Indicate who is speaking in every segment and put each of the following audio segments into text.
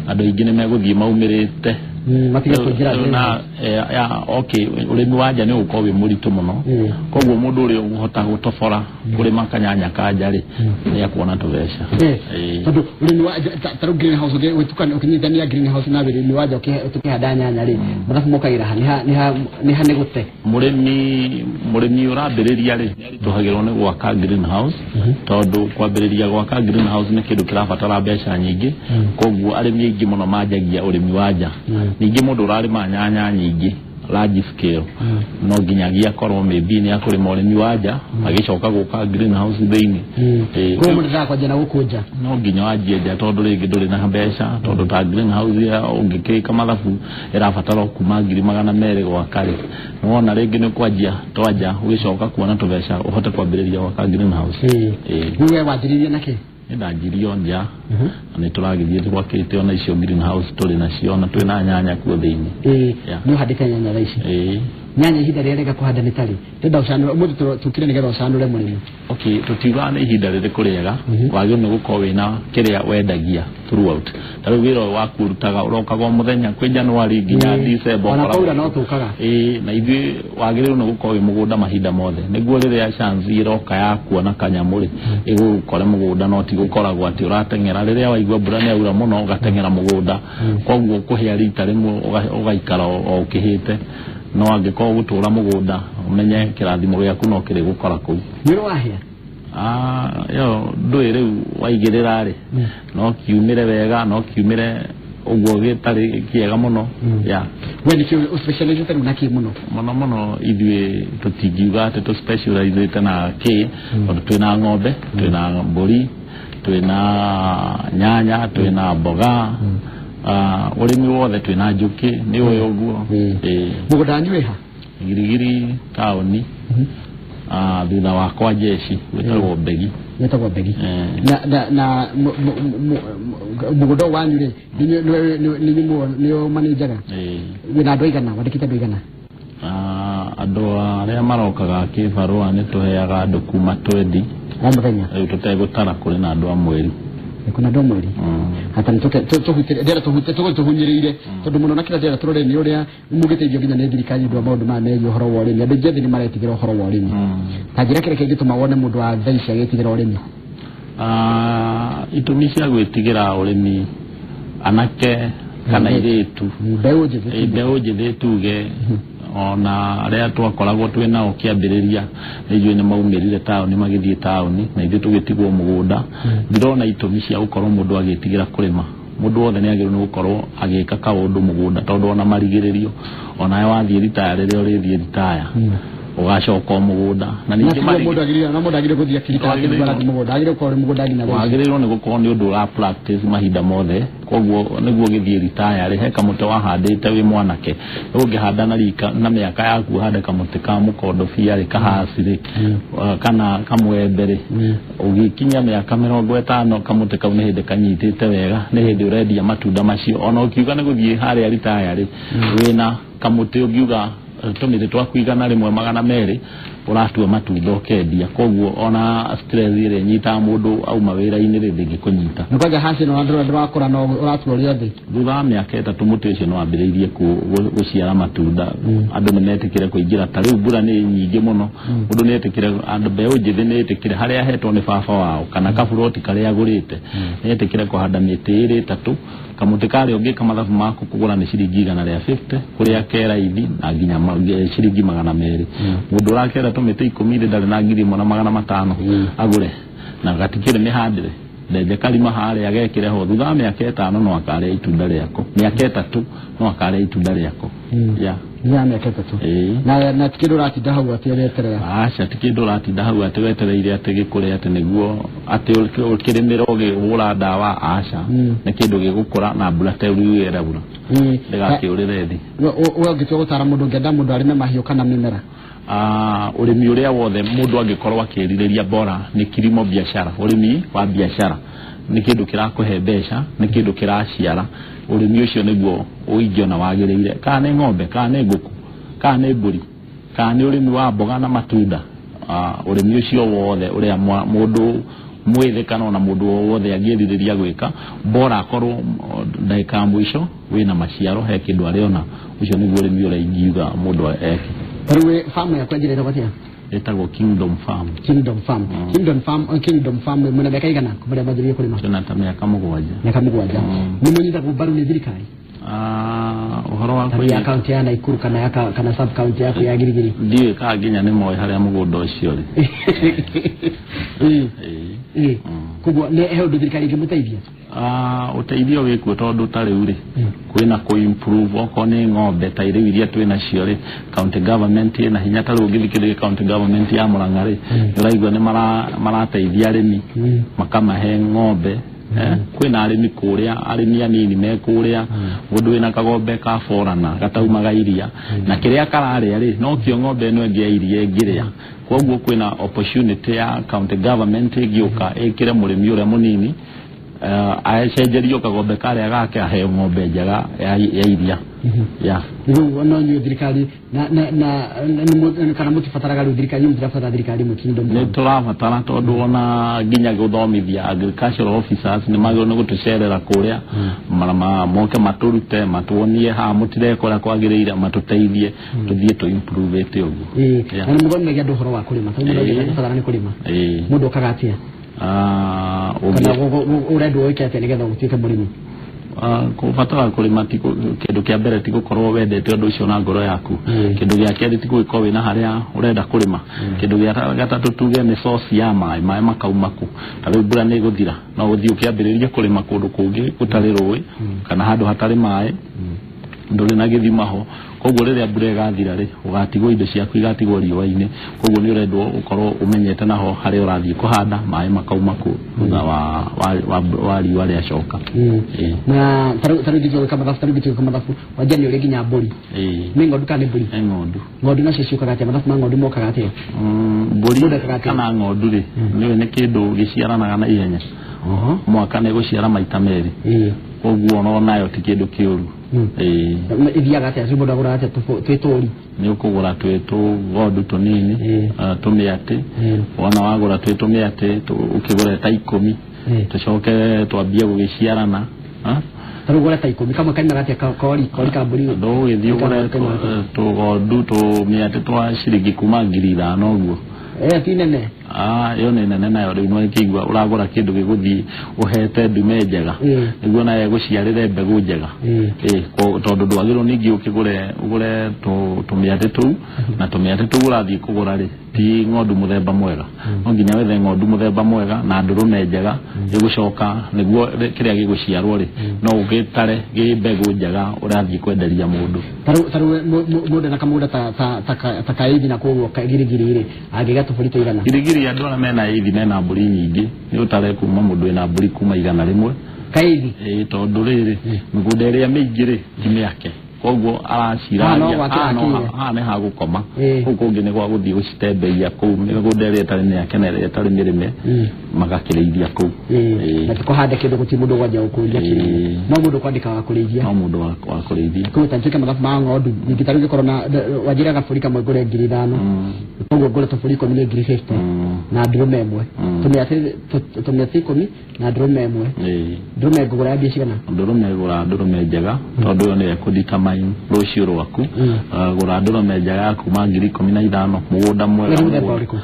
Speaker 1: Andũ aingĩ nĩ megũthiĩ maumĩrĩte.
Speaker 2: Matige kũingĩra.
Speaker 1: Na ya okay, ũrĩmi wa nja nĩ ũgũkorwo wĩ mũritũ mũno. Koguo mũndũ ũrĩa ũgũhota gũtobora kũrĩma kanyanya ka nja rĩ, nĩ akuona tũbeca.
Speaker 2: Tondũ ũrĩmi wa ta rĩu greenhouse ũgĩtukania, ũkĩnyitithania greenhouse na ũrĩmi wa nja, ũkĩhanda nyanya rĩ, mathabu mokagĩra ha nĩ ha nĩ gũte?
Speaker 1: Mũrĩmi ũrambĩrĩria rĩ, nĩaritũhagĩrwo nĩ gwaka greenhouse, tondũ kwambĩrĩria gwaka greenhouse nĩ kĩndũ kĩrabatara mbeca nyingĩ. Koguo arĩmi aingĩ mũno manjagia ũrĩmi wa nja. Ningĩ mũndũ ũrarĩma nyanya nyingĩ large scale no nginyagia akorwo maybe nĩ akũrĩma ũrĩmi wa nja, agĩcoka gũka greenhouse thĩinĩ.
Speaker 2: Koguo mũndũ ndakwanjia na gũkũ nja?
Speaker 1: No nginya wanjie nja, tondũ rĩngĩ ndũrĩ na mbeca, tondũ ta greenhouse ya ũngĩkĩka mathabu ĩrabatara o kuma 200,000 gwaka rĩ, nĩwona rĩngĩ nĩ kwanjia twanja, ũgĩcoka kuona tũbeca ũhote kwambĩrĩria gwaka greenhouse.
Speaker 2: Rĩu we wanjĩrĩirie na kĩ?
Speaker 1: Nĩ ndanjirie o nja na nĩ tũragĩthiĩ twakĩte ona icio greenhouse tũrĩ nacio na twĩna nyanya kuo thĩinĩ.
Speaker 2: Nĩ ũhandĩte nyanya thaa ici?
Speaker 1: Ĩĩ.
Speaker 2: Nyanya ihinda rĩrĩa rĩega kũhanda nĩ tarĩ? Ndĩrenda ũcanũre ũmũthĩ, tũkire nĩgetha ũcanũre mũrĩmi.
Speaker 1: Okay, tũtiugaga nĩ ihinda rĩrĩkũ rĩega. Wagĩrĩirwo nĩ gũkorwo wĩna kĩrĩa wendagia throughout. Ta rĩu wĩra ũyũ waku ũrutaga, ũrokaga o mũthenya kwĩ January nginya December.
Speaker 2: Ona
Speaker 1: ũkoragwo-
Speaker 2: kwaura no tũkaga.
Speaker 1: Ĩĩ, na ithuĩ wagĩrĩirwo nĩ gũkorwo wĩ mũgũnda mahinda mothe, nĩguo rĩrĩa chance ĩroka ya kuona kanyamũ rĩ, ĩgũkore mũgũnda, no ti gũkoragwo atĩ ũrateng'era rĩrĩa waigua mbura nĩ yaura mũno ũgateng'era mũgũnda. Koguo kũhĩa rita rĩmwe ũgaikara o ũkĩhĩte. No angĩkorwo gũtũra mũgũnda, ũmenye kĩrathimo gĩaku no kĩrĩ gũkora kũu.
Speaker 2: Nĩ ũrĩ wahĩa?
Speaker 1: Ah, ĩyo ndũĩ rĩu waigĩrĩra rĩ, no kiumĩre wega, no kiumĩre ũguo gĩtarĩ kĩega mũno ya.
Speaker 2: We nĩkĩo ũspecializĩte rĩu na kĩ mũno?
Speaker 1: Mũno mũno ithuĩ tũtingiuga atĩ tũ specializĩte na kĩ, tondũ twĩna ng'ombe, twĩna mbũri, twĩna nyanya, twĩna mboga. Ah, ũrĩmi wothe, twĩna njũkĩ, nĩ ũyũ ũguo. Ĩĩ.
Speaker 2: Mũgũnda wanyu wĩ ha?
Speaker 1: Girigiri taũni. Ah, thutha wa kwa jeshi, wĩtagwo Mbegi.
Speaker 2: Wĩtagwo Mbegi. Na mũgũnda ũyũ wanyu rĩ, nĩ ũmanĩnjaga?
Speaker 1: Ĩĩ.
Speaker 2: Wĩna andũ aigana? Wandĩkĩte andũ aigana?
Speaker 1: Ah, andũ arĩa marokaga kĩbarũa nĩ tũheaga andũ kuma 20.
Speaker 2: O mũthenya?
Speaker 1: Rĩu tũtegũtara, kũrĩ na andũ a mweri.
Speaker 2: Kuna andũ a mweri. Hata nĩ tũhutĩre, ndĩrenda tũhute tũgũ tũhunyĩrĩire, tondũ mũno na kĩrĩa ndĩrenda tũrore nĩ ũrĩa mũgĩteithio nginya nĩ thirikari nĩ ũndũ wa maũndũ maya megiĩ ũhoro wa ũrĩmi. Andũ aingĩ ethĩ nĩ maretigĩra ũhoro wa ũrĩmi. Ta njĩra kĩrĩa kĩngĩtũma wone mũndũ wa thaa ici agĩtigĩra ũrĩmi.
Speaker 1: Ah, itũmi cia gwĩtigĩra ũrĩmi, anake kana airĩtu?
Speaker 2: Mbeũ njĩthĩ.
Speaker 1: Ĩ, mbeũ njĩthĩ tuge, ona arĩa twakoragwo twĩ nao kĩambĩrĩria nĩ ithuĩ nĩ maumĩrire taũni, magĩthiĩ taũni na ithuĩ tũgĩtigwo mũgũnda. Ndirona itũmi cia gũkorwo mũndũ agĩtigĩra kũrĩma. Mũndũ wothe nĩ agĩrĩirwo nĩ gũkorwo agĩka kaũndũ mũgũnda, tondũ ona marigĩrĩrio, onawe wathiĩ ritaya, rĩrĩa ũrĩthiĩ ritaya, ũgacoka o mũgũnda na
Speaker 2: Na
Speaker 1: ningĩ
Speaker 2: tiguo mũndũ agĩrĩire, na mũndũ agĩrĩire gũthiĩ akirita atĩ mũgũnda agĩrĩire gũkorwo arĩ mũgũnda nginya thaa ici.
Speaker 1: Wagĩrĩirwo nĩ gũkorwo nĩ ũndũ ũra practice mahinda mothe. Koguo nĩguo ũgĩthiĩ ritaya rĩ, he kamũtĩ wahandĩte wĩ mwanake. Rĩu ũngĩhanda na rika na mĩaka yaku, ũhande kamũtĩ ka mũkondobia rĩ, kahaci rĩ, kana kamwembe rĩ, ũgĩkinya mĩaka 50, kamũtĩ kau nĩ hĩndĩ kanyitĩte wega, nĩ hĩndĩ ũrendia matunda macio. Ona ũkiuga nĩ gũthiĩ harĩa ritaya rĩ, wĩna kamũtĩ ũngiuga tũmĩtĩ twaku 100, 200, ũratua matunda ũkendia. Koguo ona stress ĩrĩa ĩnyitaga mũndũ auma wĩra-inĩ rĩ, ndĩngĩkũnyita.
Speaker 2: Na kwanja haci no ndũrakũra no ũratua ũrĩ othe.
Speaker 1: Thutha wa mĩaka 3 mũtĩ ũcio nĩ wambĩrĩirie gũciara matunda. Andũ nĩ metĩkĩre kũingĩra. Ta rĩu mbura nĩ nyingĩ mũno, mũndũ nĩ etĩkĩre, andũ mbeũ njĩthĩ nĩ ĩtĩkĩre harĩa ahetwo nĩ baba wao kana kaburoti karĩa agũrĩte, nĩ etĩkĩre kũhanda mĩtĩ ĩrĩ ĩtatũ. Kamũtĩ karĩa ũngĩka mathabu maku kũgũra nĩ ciringi 150, kũrĩa ke raithi na nginya ciringi 200. Mũndũ ũrakera tũmĩtĩ 10 rĩ, ndarĩ na 1500 agũre na gatikĩrĩ mĩhandĩre. Ndenje karima harĩa agekĩre ho, thutha wa mĩaka 5 no akarĩa itunda rĩako, mĩaka 3 no akarĩa itunda rĩako ya.
Speaker 2: Thutha wa mĩaka 3?
Speaker 1: Ĩĩ.
Speaker 2: Na ti kĩndũ ũratinda hau atĩ ũreterera.
Speaker 1: Aca, ti kĩndũ ũratinda hau atĩ wetereire atĩ gĩkũre, atĩ nĩguo atĩ ũkĩrĩmĩra ũgĩhũra ndawa, aca. Nĩ kĩndũ gĩgũkũra na mbura ta rĩu ĩraura, ndĩgakĩũrĩre thĩ.
Speaker 2: We ũngĩtua gũtara mũndũ, ũngĩenda mũndũ arĩme mahiũ kana mĩmera?
Speaker 1: Ah, ũrĩmi ũrĩa wothe mũndũ angĩkorwo akĩrirĩria, bora nĩ kilimo biashara. Ũrĩmi wa biashara nĩ kĩndũ kĩrakũhe mbeca, nĩ kĩndũ kĩraciara. Ũrĩmi ũcio nĩguo ũingĩona wagĩrĩire, kana nĩ ng'ombe, kana nĩ ngũkũ, kana nĩ mbũri, kana nĩ ũrĩmi wa mboga na matunda. Ah, ũrĩmi ũcio wothe ũrĩa mũndũ mwĩthĩ kana ona mũndũ o wothe angĩrirĩria gwĩka, bora akorwo ndagĩka ya mũico wĩna maciaro, he kĩndũ arĩona. Ũcio nĩguo ũrĩmi ũrĩa ingiuga mũndũ eke.
Speaker 2: Tarĩu farm yaku njĩra ĩtagwo atĩa?
Speaker 1: Ĩtagwo Kingdom Farm.
Speaker 2: Kingdom Farm. Kingdom Farm, Kingdom Farm mwĩna mĩaka igana kuma rĩrĩa mwanjĩrĩirie kũrĩma?
Speaker 1: Twĩna ta mĩaka 7.
Speaker 2: Mĩaka 7. Nĩ mũnyitagwo mbaru nĩ thirikari?
Speaker 1: Ũhoro wa
Speaker 2: ya kaunti ya Nakuru kana ya kana sub county yaku ya Girigiri?
Speaker 1: Ndiũĩ kana nginya nĩ moĩ harĩa mũgũnda ũcio ũrĩ.
Speaker 2: Koguo nĩ he ũndũ thirikari ĩngĩmũteithia?
Speaker 1: Ũteithio wĩkuo tondũ ta rĩu rĩ kwĩna kũ improve okorwo nĩ ng'ombe ta rĩu iria twĩna cio rĩ, county government ĩna hinya. Ta rĩu ũngĩthikĩrĩria county government ya Murang'a rĩ, ũraigua nĩ marateithia arĩmi makamahe ng'ombe. Kwĩna arĩmi kũrĩa, arĩmi anini me kũrĩa, mũndũ wĩna kagombe ka borana gataumaga iria na kĩrĩa kararĩa rĩ nokĩo ng'ombe ĩno ĩngĩ ya iria ĩngĩrĩa. Koguo kwĩna opportunity ya county government ĩngĩũka ĩkĩre mũrĩmi ũrĩa mũnini acenjerio kagombe karĩa gake aheo ng'ombe njega ya iria.
Speaker 2: Rĩu no inyuĩ thirikari na kana mũtibataraga rĩu thirikari, mũtirabatara thirikari mũ Kingdom?
Speaker 1: Nĩ tũrabatara tondũ ona nginya gũthomithia agricultural officers nĩ magĩrĩirwo nĩ gũtũcerera kũrĩa, moke matũrute, matuonie haha mũtireka ũrĩa kwagĩrĩire, matũteithie tũthiĩ tũ improve ĩte ũguo.
Speaker 2: Na nĩ mũthomithagia andũ ũhoro wa kũrĩma, tondũ mũndũ angĩbatara nĩ kũrĩma mũndũ okaga atĩa? Kana ũrendwo wĩke atĩa nĩgetha ũtuĩke mũrĩmi?
Speaker 1: Kũbatara kũrĩma ti kĩndũ kĩa mbere ti gũkorwo wendete ũndũ ũcio na ngoro yaku. Kĩndũ gĩa kerĩ ti gũgĩkorwo wĩna harĩa ũrenda kũrĩma. Kĩndũ gĩa gatatũ tuge nĩ source ya maĩ, maĩ makauma kũ. Ta rĩu mbura nĩ ĩgũthira, no ũthiĩ ũkĩambĩrĩrie kũrĩma kũndũ kũngĩ gũtarĩ rũĩ kana handũ hatarĩ maĩ, ndũrĩ na gĩthima ho. Koguo rĩrĩa mbura ĩgathira rĩ, ũgatigwo indo ciaku igatigwo riũa-inĩ. Koguo nĩ ũrendwo ũkorwo ũmenyete naho harĩa ũrathiĩ kũhanda, maĩ makauma kũ thutha wa riũa rĩacoka.
Speaker 2: Na tarĩu ngĩtua gwĩka mathabu, tarĩu ngĩtua gwĩka mathabu, wanja nĩ ũrĩ nginya mbũri. Nĩ ng'ondu kana nĩ mbũri?
Speaker 1: Nĩ ng'ondu.
Speaker 2: Ng'ondu nacio ciũkaga atĩa? Mathabu ma ng'ondu mokaga atĩa?
Speaker 1: Mbũri kana ng'ondu rĩ, nĩũĩ nĩ kĩndũ gĩciaranaga na ihenya. Mwaka nĩ gũciara maita merĩ. Koguo ona nayo ti kĩndũ kĩũru.
Speaker 2: Ithiaga atĩa? Mũndũ agũraga atĩa twĩ tũri?
Speaker 1: Nĩ ũkũgũra twĩ tũgondu tũnini, tũmĩatĩ. Wona wagũra twĩ tũmĩatĩ ũkĩgũre ta 10, tũcoke twambie gũgĩciarana.
Speaker 2: Tarĩu ũgũre ta 10, kamwe kaimaga atĩa? Kori kori ka mbũri?
Speaker 1: Ndũgũgĩthiĩ ũgũre tũgondu tũmĩatĩ twa ciringi kuma 5,000 ũguo.
Speaker 2: Ti nene?
Speaker 1: Ĩyo nĩ nene nayo. Rĩu no ĩkĩigua ũragũra kĩndũ gĩgũthiĩ ũhete ndume njega nĩguo nayo ĩgũciarĩre mbegũ njega. Tondũ ndwagĩrĩirwo ningĩ ũkĩgũre ũgũre tũmĩatĩ tũu, na tũmĩatĩ tũu ũrathiĩ kũgũra rĩ ti ng'ondu mũthemba mwega. No nginya wethe ng'ondu mũthemba mwega na ndũrũme njega ĩgũcoka nĩguo kĩrĩa gĩgũciarwo rĩ no ũgĩtare gĩ mbegũ njega ũrathiĩ kwenderia mũndũ.
Speaker 2: Tarĩu mũndũ ena kamũgũnda ta kaithi na koguo Girigiri rĩ angĩgĩa tũbũri tũigana?
Speaker 1: Girigiri andũ arĩa mena ithi mena mbũri nyingĩ nĩ ũtare kuma mũndũ wĩna mbũri kuma 100.
Speaker 2: Kaithi?
Speaker 1: Tondũ rĩrĩ mĩgũnda ĩrĩa mĩingĩ rĩ ti mĩake, koguo araciraria haha nĩ ha gũkoma, kũu kũngĩ nĩ gwa gũthiĩ gũcitembeia kũu mĩgũnda ĩrĩa ĩtarĩ mĩake na ĩrĩa ĩtarĩ mĩrĩme magakĩrĩithia kũu.
Speaker 2: Na ti kũhanda kĩndũ gũtirĩ mũndũ ũgwanjia gũkũria kĩndũ, no mũndũ kwandĩka wa kũrĩithia.
Speaker 1: No mũndũ wa kũrĩithia.
Speaker 2: Koguo ta njuĩke mathabu ma ng'ondu ningĩ tarĩu ngĩkorwo na wanjĩra gabũri kamwe ngũre 5,000, koguo ngũre tũbũri 10 nĩ 50,000 na ndũrũme ĩmwe, tũmĩatĩ 10 na ndũrũme ĩmwe. Ndũrũme ngũgũra ya mbia cigana?
Speaker 1: Ndũrũme gũra ndũrũme njega tondũ ĩyo nĩyo ĩkũ-determine rũciũ rwaku. Gũra ndũrũme njega ya kuma 15,000, mũgũnda mwega.
Speaker 2: Nĩ mũthemba ũrĩkũ?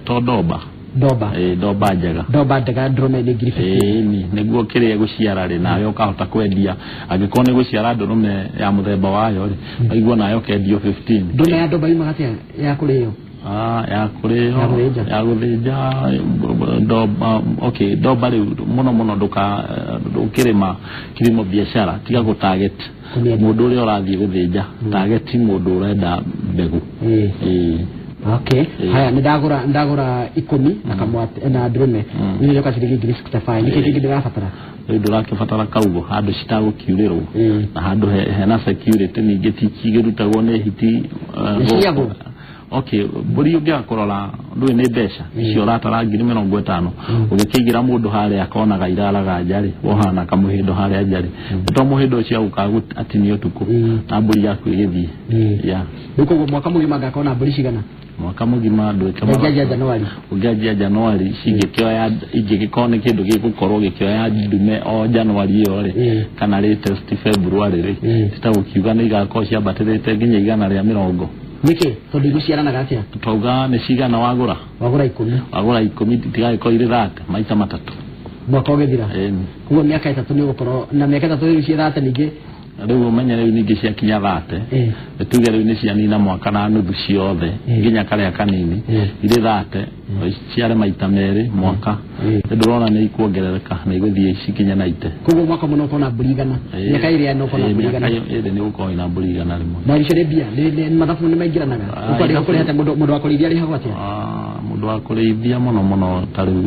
Speaker 1: To ndomba.
Speaker 2: Ndomba.
Speaker 1: Ndomba njega.
Speaker 2: Ndomba njega ndũrũme nĩ 50,000.
Speaker 1: Nĩguo kĩrĩa ĩgũciara rĩ nawe ũkahota kwendia. Angĩkorwo nĩ gũciara ndũrũme ya mũthemba wayo rĩ, waigua nayo ũkendio 15.
Speaker 2: Ndũrũme ya ndomba yumaga atĩa ya kũrĩo?
Speaker 1: Ya kũrĩo, ya gũthĩnja ndomba. Okay, ndomba rĩu mũno mũno ndũkĩrĩma kilimo biashara, tiga gũ target mũndũ ũrĩa ũrathiĩ gũthĩnja, target mũndũ ũrenda mbegũ.
Speaker 2: Okay. Haya, nĩ ndagũra 10 na kamwe na ndũrũme nĩ njoka ciringi 65,000. Nĩkĩ kĩngĩ ndĩrabatara?
Speaker 1: Rĩu ndũrakĩbatara kaugo handũ citagũkiurĩrwo na handũ hena security, ningĩ ti cigĩrutagwo nĩ hiti.
Speaker 2: Nĩciagwo?
Speaker 1: Okay, mbũri ũngĩaga kũrora ndũĩ nĩ mbeca icio ũratara 50,000, ũgĩkĩigĩra mũndũ harĩa akonaga iraraga nja rĩ, wohana kamũhĩndo harĩa nja rĩ, to mũhĩndo ũcio agũka atinio ũtukũ na mbũri yaku ĩgĩthiĩ.
Speaker 2: Rĩu koguo mwaka mũgima ngakorwo na mbũri cigana?
Speaker 1: Mwaka mũgima ndwĩke
Speaker 2: Ũngĩanjia January.
Speaker 1: Ũngĩanjia January cingĩkĩoya ingĩgĩkorwo nĩ kĩndũ gĩgũkorwo gĩkĩoya ndume o January ĩyo rĩ, kana latest February rĩ, titagũkiuga nĩ igakorwo ciambatĩrĩte nginya 120.
Speaker 2: Nĩkĩ? Tondũ igũciaranaga atĩa?
Speaker 1: Twauga nĩ cigana wagũra?
Speaker 2: Wagũra 10.
Speaker 1: Wagũra 10 itigagĩkorwo irĩ 30 maita matatũ.
Speaker 2: Mwaka ũgĩthira. Koguo mĩaka 3 nĩ ũgũkorwo na mĩaka 3 rĩu ciĩ 30 ningĩ.
Speaker 1: Rĩu ũmenye rĩu ningĩ ciakinya 30. Tuge rĩu nĩ cianina mwaka na nuthu ciothe nginya karĩa kanini irĩ 30 ciare maita merĩ mwaka. Ndĩrona nĩ ikuongerereka na igũthiĩ cikinye 90.
Speaker 2: Koguo mwaka mũno ũkona mbũri 100. Mĩaka ĩrĩ ya ũkona mbũri 100.
Speaker 1: Mĩaka ĩrĩ nĩ ũgũkorwo na mbũri 100 rĩmwe.
Speaker 2: Na icio nĩ mbia, nĩ mathabu nĩ maingĩranaga. Ũkũrĩha mũndũ wa kũrĩithia arĩhagwo atĩa?
Speaker 1: Mũndũ wa kũrĩithia mũno mũno ta rĩu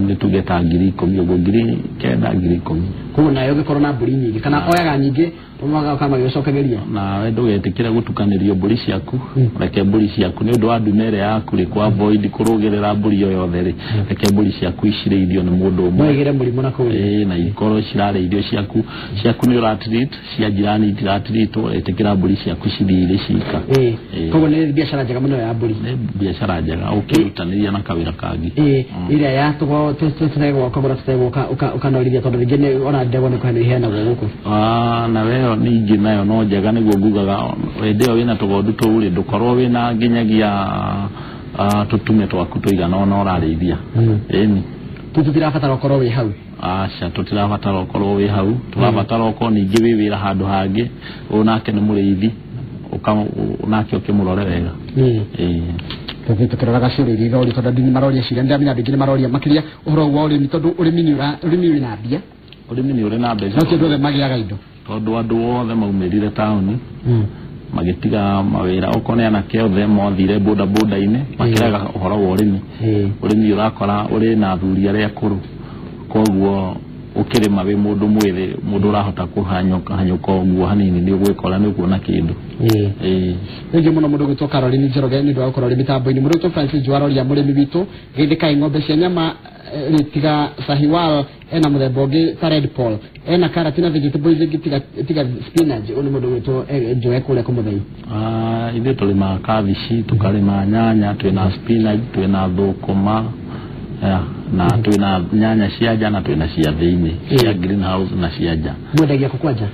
Speaker 1: nĩ tuge ta 10,000 ũguo, 9,000 10,000.
Speaker 2: Koguo nawe ũngĩkorwo na mbũri nyingĩ kana oyaga nyingĩ ũmaga magĩgũcokagĩria.
Speaker 1: Nawe ndũgetĩkĩre gũtukanĩrio mbũri ciaku, reke mbũri ciaku nĩ ũndũ wa ndume ĩrĩa yaku rĩ, kũ avoid kũrũgĩrĩra mbũri o yothe rĩ, reke mbũri ciaku icirĩithio nĩ mũndũ ũmwe.
Speaker 2: No ĩgĩre mũrimũ na kũu.
Speaker 1: Na ikorwo cirarĩithio ciaku nĩ ũratreat, cia jirani itiratreatwo, ĩtĩkĩra mbũri ciaku cithiĩ irĩ cika.
Speaker 2: Koguo nĩ biacara njega mũno ya mbũri.
Speaker 1: Nĩ biacara njega ũkĩrutanĩria na kawĩra kangĩ.
Speaker 2: Ĩrĩa ya tũtegwa ũkagũra tũtegwa ũkanorithia tondũ rĩngĩ nĩ ona ndegwa nĩ kũheanwo iheanagwo gũkũ.
Speaker 1: Na weyo ningĩ nayo no njega nĩguo ngugaga hĩndĩ ĩyo wĩna tũgondu tũu rĩ, ndũkorwo wĩna nginyagia tũtume twaku tũigana ũna ũrarĩithia. Ĩni.
Speaker 2: Tũu tũtirabatara ũkorwo wĩ hau.
Speaker 1: Aca, tũtirabatara ũkorwo wĩ hau, tũrabatara ũkorwo ningĩ wĩ wĩra handũ hangĩ, ũyũ nake nĩ mũrĩithi, nake ũkĩmũrore wega.
Speaker 2: Tũthiĩ tũkĩroraga ciũria iria irorio tondũ andũ nĩ maroria ciũria, nĩndĩramenya andũ aingĩ nĩ maroria makĩria ũhoro wa ũrĩmi tondũ ũrĩmi ũrĩ na mbia.
Speaker 1: Ũrĩmi nĩ ũrĩ na mbeca.
Speaker 2: No ti andũ othe magĩaga indo.
Speaker 1: Tondũ andũ othe maumĩrire taũni magĩtiga mawĩra, okorwo nĩ anake othe mothire boda boda-inĩ makĩrega ũhoro wa ũrĩmi. Ũrĩmi ũrakora ũrĩ na athuri arĩa akũrũ, koguo ũkĩrĩma wĩ mũndũ mwĩthĩ, mũndũ ũrahota kũhanyũka ũguo hanini nĩ ũgwĩkora nĩ ũkuona kĩndũ.
Speaker 2: Rĩngĩ mũno mũndũ ũgwĩtwo Caroline Njoroge nĩ ũndũ wa gũkorwo arĩ mĩtambo-inĩ. Mũndũ ũgwĩtwo Francis Njũa mũrĩmi witũ geithĩkai ng'ombe cia nyama tiga Sahiwal ena mũthemba ũngĩ ta Red Paul ena karati na vegetables ingĩ tiga spinach. Ũyũ nĩ mũndũ ũgwĩtwo Njoe kũrĩa Kũmũthai.
Speaker 1: Ithuĩ tũrĩmaga kabici, tũkarĩma nyanya, twĩna spinach, twĩna thũkũma, na twĩna nyanya cia nja na twĩna cia thĩinĩ, cia greenhouse na cia nja.
Speaker 2: Mwendagia kũ kwanja?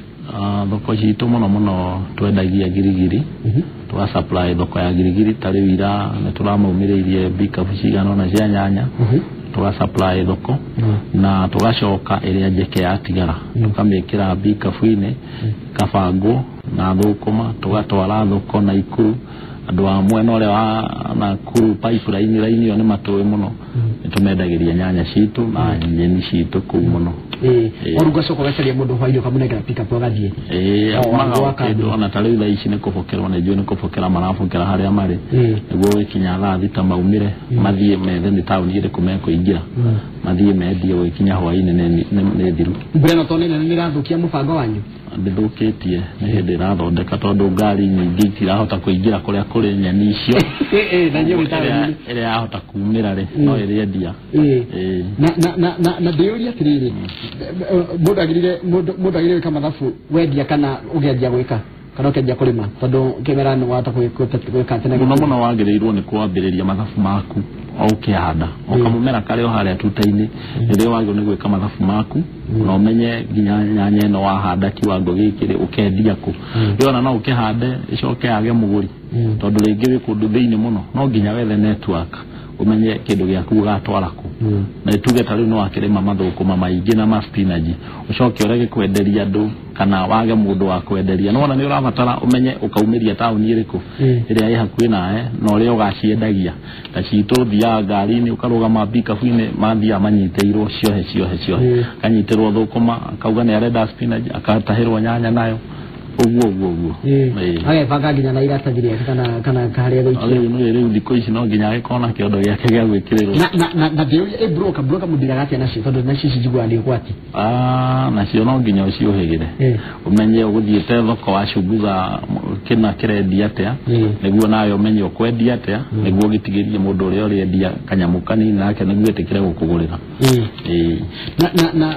Speaker 1: Thoko citũ mũno mũno twendagia Girigiri. Tũga supply thoko ya Girigiri ta rĩu ira nĩ tũramaumĩrĩirie bikabu cigana ũna cia nyanya. Tũga supply thoko na tũgacoka ĩrĩa njeke yatigara tũkamĩkĩra bikabu-inĩ kabangwo na thũkũma tũgatwara thoko Naikuru. Andũ a mwena ũrĩa wa Nakuru pipeline raini ĩyo nĩ matũĩ mũno, nĩ tũmendagĩria nyanya citũ na nyeni citũ kũu mũno.
Speaker 2: Ũrĩa ũgacoka ũgacaria mũndũ hwainĩ ũkamũnengera pick-up agathiĩ.
Speaker 1: Kĩndũ ona ta rĩu thaa ici nĩ kũbokerwo, nĩ njũĩ nĩ kũbokera marabokera harĩa marĩ nĩguo gũgĩkinya thaa thita maumĩre mathiĩ methe nĩ taũni ĩrĩkũ mekũingĩra mathiĩ mendie gũgĩkinya hwainĩ nĩ thiru.
Speaker 2: Mbura ĩno tondũ nĩ nene nĩ ĩrathũkia mũbango wanyu?
Speaker 1: Ndĩthũkĩtie, nĩ hĩndĩ ĩrathondeka tondũ ngari nyingĩ itirahota kũingĩra kũrĩa kũrĩ nyeni icio. Ĩrĩa yahota kumĩra rĩ no ĩrĩendia.
Speaker 2: Na ndĩyũria atĩrĩrĩ, mũndũ agĩrĩire gwĩka mathabu wendia kana ũngĩanjia gwĩka kana ũkĩanjia kũrĩma tondũ kĩmera nĩ wahota gwĩka tene
Speaker 1: mũno mũno wagĩrĩirwo nĩ kwambĩrĩria mathabu maku o ũkĩhanda o kamũmera karĩ o harĩa tuta-inĩ rĩrĩa wagĩrĩirwo nĩ gwĩka mathabu maku na ũmenye nginya nyanya ĩno wahanda kiwango gĩkĩ rĩ ũkendia kũ. Rĩu no ũkĩhande ĩcoke yage mũgũri tondũ rĩngĩ wĩ kũndũ thĩinĩ mũno, no nginya wethe network ũmenye kĩndũ gĩaku ũgatwara kũ. Na tuge ta rĩu nĩ wakĩrĩma mathũkũma maingĩ na ma spinach ũcoke ũrege kwenderia andũ kana wage mũndũ wa kwenderia, nĩwona nĩ ũrabatara ũmenye ũkaumĩria taũni ĩrĩkũ ĩrĩa ĩ hakuhĩ nawe na ũrĩa ũgaciendagia. Ta citũ ũthiaga ngari-inĩ ũkarũgama bikabu-inĩ mathiaga manyitĩirwo ciohe ciohe ciohe, akanyitĩrwo thũkũma akauga nĩ arenda spinach akatahĩrwo nyanya nayo ũguo ũguo ũguo.
Speaker 2: Agebanga nginya na iratathi rĩake kana harĩa gũikia.
Speaker 1: Rĩu thikũ ici no nginya agĩkorwo na kĩondo gĩake gĩa gwĩkĩrĩrwo.
Speaker 2: Na ndĩũria broker mũndiraga atĩa nacio tondũ nacio ici njiguaga nĩ ũgwati.
Speaker 1: Nacio no nginya ũciũhĩgĩre ũmenye ũgũthiĩte thoko wacunguza kĩna kĩrendia atĩa nĩguo nawe ũmenye ũkwendia atĩa nĩguo ũgĩtigĩrie mũndũ ũrĩa ũrĩendia kanyamũ kanini nake nĩguo ĩtĩkĩre gũkũgũrĩra.
Speaker 2: Na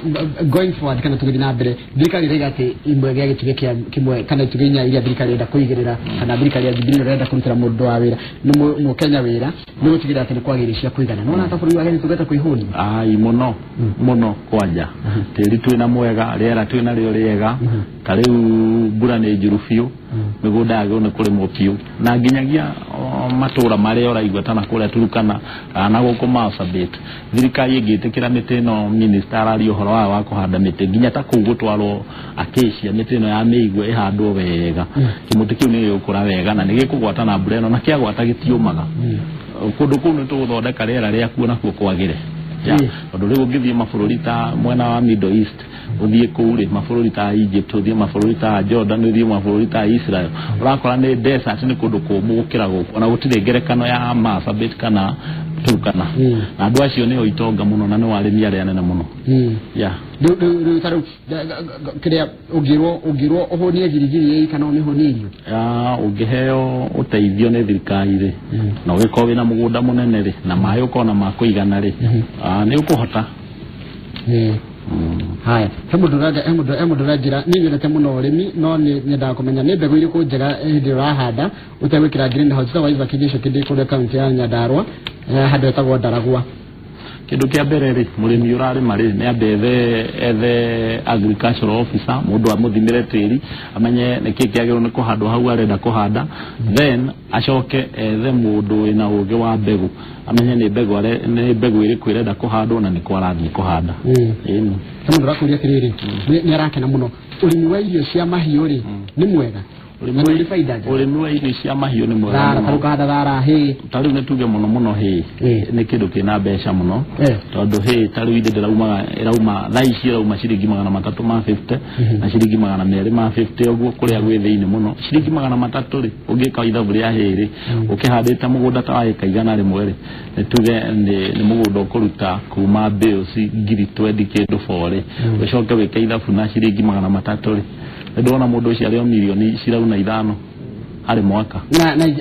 Speaker 2: going forward kana tũgĩthiĩ na mbere thirikari ĩraiga atĩ imwe gĩa gĩtugĩ kĩa kĩmwe imwe kana itugĩ inya iria thirikari ĩrenda kũigĩrĩra kana thirikari ya Jubilee ĩrenda kũrutĩra mũndũ wa wĩra nĩ Mũkenya wĩra nĩ gũtigĩrĩra atĩ nĩ kwagĩa irio cia kũigana. Nĩwona ta bũrũri wa Kenya tũgĩte kwĩhũnia?
Speaker 1: Ai mũno mũno kwanja tĩri twĩna mwega, rĩera twĩna rĩo rĩega, ta rĩu mbura nĩ njuru biũ, mĩgũnda yagĩrĩirwo nĩ kũrĩmwo biũ, na nginyagia matũra marĩa ũraigua ta na kũrĩa Turukana kana na gũkũ Marsabit, thirikari ĩngĩtĩkĩra mĩtĩ ĩno minister araria ũhoro wayo wa kũhanda mĩtĩ nginya ta kũu gũtwarwo acacia, mĩtĩ ĩno ya mĩigua ĩhandwo wega, kĩmũtĩ kĩu nĩ gĩgũkũra wega na nĩ gĩkũgwata na mbura ĩno, na kĩagwata gĩtiũmaga. Kũndũ kũu nĩ tũgũthondeka rĩera rĩakuo nakuo kwagĩre. Tondũ rĩu ũngĩthiĩ mabũrũri ta mwena wa Middle East, ũthiĩ kũu rĩ, mabũrũri ta Egypt, ũthiĩ mabũrũri ta Jordan, ũthiĩ mabũrũri ta Israel, ũrakora nĩ desert, nĩ kũndũ kũmũ gũkĩra gũkũ, ona gũtirĩ ngerekano ya Marsabit kana Turkana. Na andũ acio nĩo itonga mũno na nĩo arĩmi arĩa anene mũno.
Speaker 2: Rĩu ta rĩu kĩrĩa ũngĩrwo ũhũnie girigiri kana ũmĩhũnie irio?
Speaker 1: Ũngĩheo ũteithio nĩ thirikari rĩ, na ũgĩkorwo wĩna mũgũnda mũnene rĩ, na maĩ ũkorwo ma kũigana rĩ, nĩ ũkũhota.
Speaker 2: Haya, he mũndũ ũranjĩra niĩ nyendete mũno ũrĩmi no nĩ nyendaga kũmenya nĩ mbegũ irĩkũ njega hĩndĩ ĩrĩa ũrahanda ũtegwĩkĩra greenhouse. Njĩtagwo Isaac Gĩcũkĩ, ndĩ kũrĩa kaunti ya Nyandarua, handũ hetagwo Ndaragwa.
Speaker 1: Kĩndũ kĩa mbere rĩ, mũrĩmi ũrarĩma rĩ, nĩ ambe ethe agricultural officer, mũndũ amũthimĩre tĩri amenye nĩkĩ kĩagĩrĩirwo nĩ kũhandwo hau arenda kũhanda, then acoke ethe mũndũ wĩna ũgĩ wa mbegũ amenye nĩ mbegũ ĩrĩkũ ĩrenda kũhandwo na nĩkũ arathiĩ kũhanda.
Speaker 2: He mũndũ ũrakũria atĩrĩrĩ, nĩ arakena mũno, ũrĩmi wa irio cia mahiũ rĩ nĩ mwega?
Speaker 1: Ũrĩmi wa irio cia mahiũ nĩ mwega mũno.
Speaker 2: Ũkahanda thara, hĩ.
Speaker 1: Ta rĩu nĩ tuge mũno mũno hĩ nĩ kĩndũ kĩna mbeca mũno, tondũ hĩ ta rĩu ithe ĩrauma thaa ici ĩrauma ciringi 350 na ciringi 250 ũguo kũrĩa gwĩ thĩinĩ mũno. Ciringi 300 rĩ, ũngĩka ithabu rĩa hĩ rĩ, ũkĩhandĩte mũgũnda ta wa ĩka 100 rĩ, nĩ tuge nĩ mũgũnda ũkũruta kuma bales 20,000 kĩndũ 4, ũcoke wĩke ithabu na ciringi 300 rĩ, ndona mũndũ ũcio arĩ o mirioni cirauna 5 harĩ mwaka.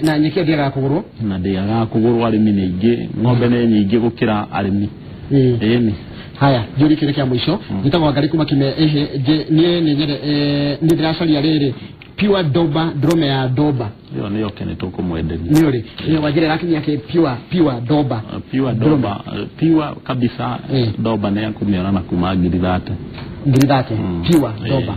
Speaker 2: Na nyeki ndĩagaga kũgũrwo?
Speaker 1: Na ndĩagaga kũgũrwo, arĩmi nĩ aingĩ, ng'ombe nĩ nyingĩ gũkĩra arĩmi. Ĩni.
Speaker 2: Haya, njũrie kĩũria kĩa mũico. Njĩtagwo Ngari kuma Kime. Niĩ nĩ nyende nĩ ndĩracaria rĩrĩ pure doba, ndũrũme ya doba.
Speaker 1: Ĩyo nĩyo kene tũkũmwenderia.
Speaker 2: Nĩ ũrĩ nĩ wanjĩra ĩrakinyia kĩ pure doba?
Speaker 1: Pure doba, pure kabisa doba nĩ akũmĩona na kuma 30,000.
Speaker 2: 30,000 pure doba.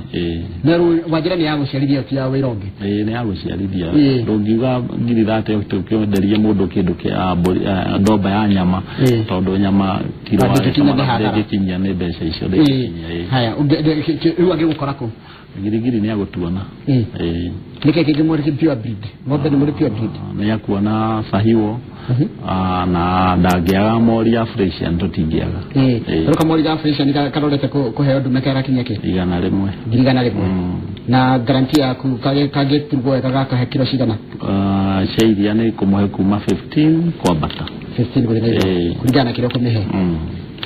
Speaker 2: Na rĩu wanjĩra nĩ ya gũciarithia ti ya wĩra ũngĩ?
Speaker 1: Ĩĩ, nĩ ya gũciarithia. Ndũngiuga 30,000 ũkĩenderie mũndũ kĩndũ kĩa doba ya nyama, tondũ nyama kiro ndĩngĩkinyia nĩ mbeca icio ndĩngĩkinyia.
Speaker 2: Haya, rĩu angĩgũkora kũ?
Speaker 1: Girigiri nĩ agũtuona.
Speaker 2: Nĩkĩ kĩngĩ mũrĩ pure breed? Ng'ombe nĩ mũrĩ pure breed?
Speaker 1: Nĩ akuona Sahiwo, na ndangĩaga mori ya Fresian, tũtingĩaga.
Speaker 2: Rĩu kamori ga Fresian karorete kũheo ndume karakinyia kĩ?
Speaker 1: 100.
Speaker 2: 100,000. Na guarantee yaku kangĩturwo wega gakahe kiro cigana?
Speaker 1: Cia iria nĩ kũmũhe kuma 15 kwambata.
Speaker 2: 15 gũthiĩ na igũrũ kũringana na kĩrĩa ũkũmĩhe.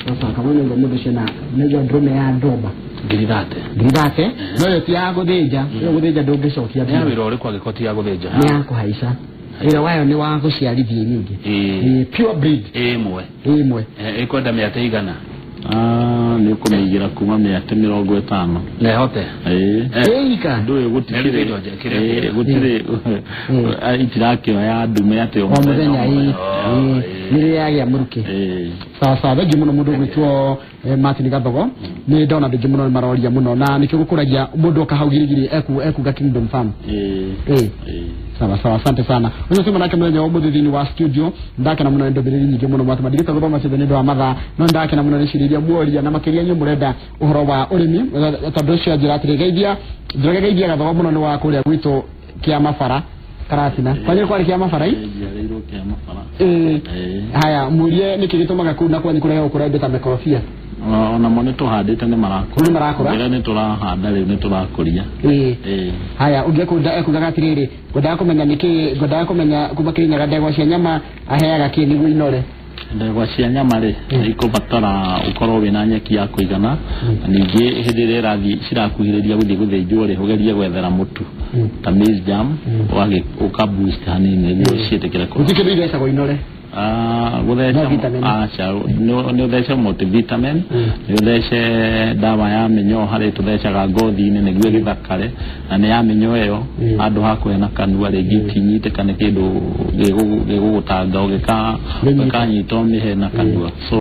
Speaker 2: Sasa kama nĩ mũndũ ũcio na nĩguo ndũrũme ya ndomba
Speaker 3: 30,000.
Speaker 2: 30,000 no ĩyo ti ya gũthĩnja, ĩyo gũthĩnja ndũngĩcokia.
Speaker 3: Nĩ ya wĩra ũrĩkũ angĩkorwo ti ya gũthĩnja?
Speaker 2: Nĩ ya kũhaica. Wĩra wayo nĩ wa gũciarithia nyingĩ. Pure breed.
Speaker 3: Ĩmwe.
Speaker 2: Ĩmwe.
Speaker 3: Ĩkwenda mĩatĩ igana?
Speaker 1: Nĩ ũkũmĩigĩra kuma mĩatĩ 50.
Speaker 3: Na ĩhote?
Speaker 2: Ĩika.
Speaker 1: Ndũĩ gũtirĩ itirakĩoya ndume atĩ
Speaker 2: o mũthenya. Nĩ rĩrĩa yagĩa mũrukĩ. Sawa sawa, thengiũ mũno mũndũ ũgwĩtwo Martin Gathogo. Nĩ ndona andũ aingĩ mũno nĩ maroria mũno na nĩkĩo gũkũragia mũndũ oka hau Girigiri ekuga Kingdom Farm. Sawa sawa, asante sana. Ũcio sema nake mũthenya wa ũmũthĩ thĩinĩ wa studio, ndakena mũno nĩ ndũmĩrĩri nyingĩ mũno mwatũma. Ndigĩte gũthoma ciothe nĩ ũndũ wa mathaa, no ndakena mũno nĩ ciũria iria muoria na makĩria inyuĩ mũrenda ũhoro wa ũrĩmi, tondũ ũcio anjĩra atĩrĩ, geithia Njoroge, geithia Gathogo mũno nĩ wa kũrĩa gwitũ Kĩamabara Karatina. Kwanyu kwarĩ Kĩamabara?
Speaker 1: Njiarĩirwo Kĩamabara.
Speaker 2: Haya, mũrie nĩkĩ gĩtũmaga kũu na kwanyu kũrehwo kũrĩa indo ta mĩkorobia?
Speaker 1: Onamo nĩ tũhandĩte nĩ marakũra.
Speaker 2: Nĩ marakũra?
Speaker 1: Mbere nĩ tũrahanda rĩu nĩ tũrakũria.
Speaker 2: Haya, ũngĩ ekugaga atĩrĩrĩ, ngwendaga kũmenya nĩkĩ, ngwendaga kũmenya kuma Kĩrĩnyaga ndegwa cia nyama aheaga kĩ nĩguo inore?
Speaker 1: Ndegwa cia nyama rĩ, ikũbatara ũkorwo wĩna nyeki ya kũigana, na ningĩ hĩndĩ ĩrĩa ĩrathiĩ cirakuhĩrĩria gũthiĩ gũthĩnjwo rĩ, ũgerie gwethera mũtu ta maize jam, ũka boost hanini nĩguo ciĩtĩkĩre kũrĩa.
Speaker 2: Gũtirĩ kĩndũ ithecagwo inore?
Speaker 1: Gũtheca
Speaker 2: No vitamin.
Speaker 1: Aca, nĩ ũthece multivitamin, nĩ ũthece ndawa ya mĩnyoo harĩ tũthecaga ngothi-inĩ nĩguo ĩgĩthakare, na nĩ ya mĩnyoo ĩyo handũ ha kũhe na kanua rĩngĩ itinyitĩka nĩ kĩndũ gĩgũgũtanga
Speaker 2: Nĩ nyita.
Speaker 1: ũgĩkanyita ũmĩhe na kanua, so